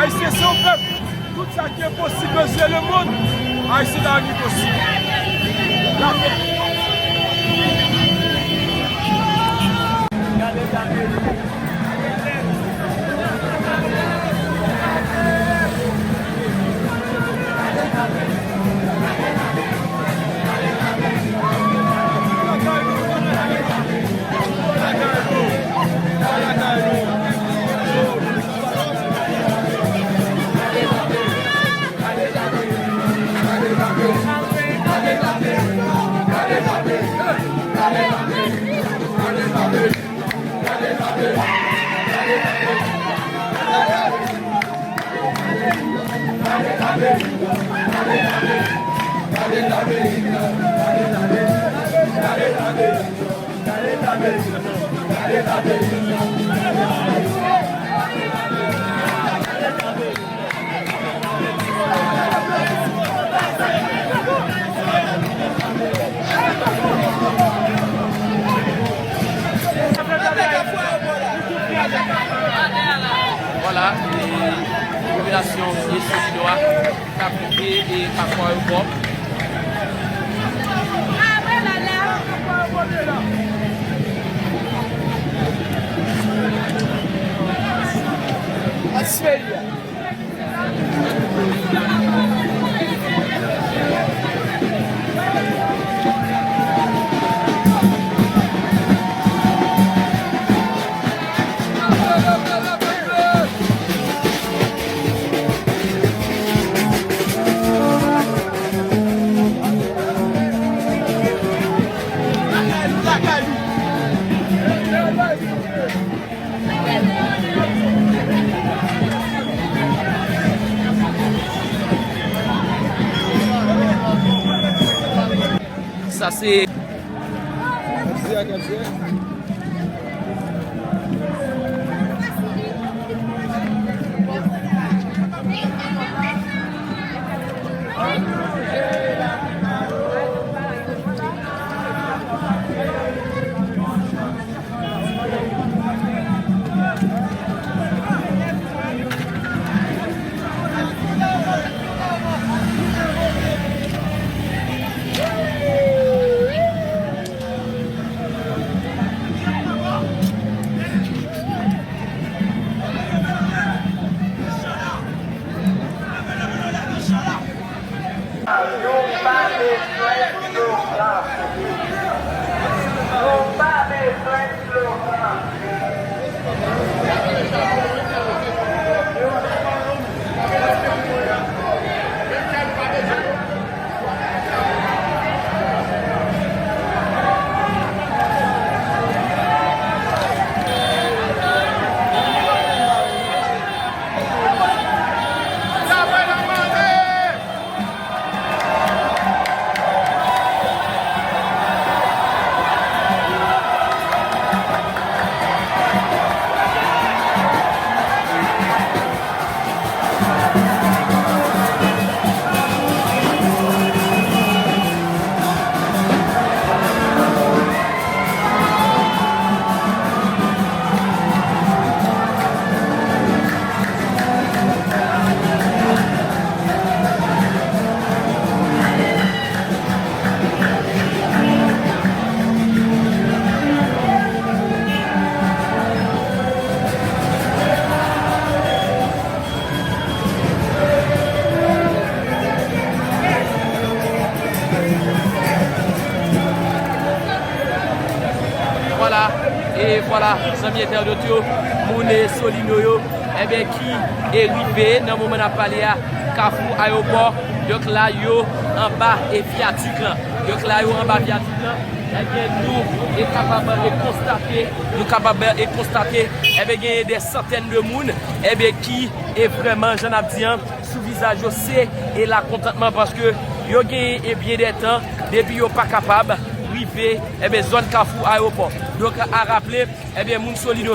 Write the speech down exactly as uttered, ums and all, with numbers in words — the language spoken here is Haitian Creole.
Ayisyen se yon pèp. Tout sa ki enposib nan zye lemonn, Ayisyen ta rann li posib. Lapè. Vwala, e popilasyon e Solino a k ap rive e Kafou Ayewopò. Sa se Nou pa bezwen slogan. Nou pa bezwen slogan. Vwala, e vwala, zanmi entènot yo, moun e Solino yo, enben, ki e rive nan moman n ap pale a, Kafou Ayewopò. Donk la, yo anba e vyatik lan. Donk la, yo anba vyatik lan. Ebyen, nou e kapab e konstate, nou kapab e konstate, ebyen, genyen dè santèn de moun, ebyen, ki e vrèman, jan n ap di an, sou vizaj yo, se e lakontantman, paske yo genyen e byen dè tan depi yo pa kapab rive, ebyen, zòn Kafou Ayewopò. Donk, a raple, ebyen, moun Solino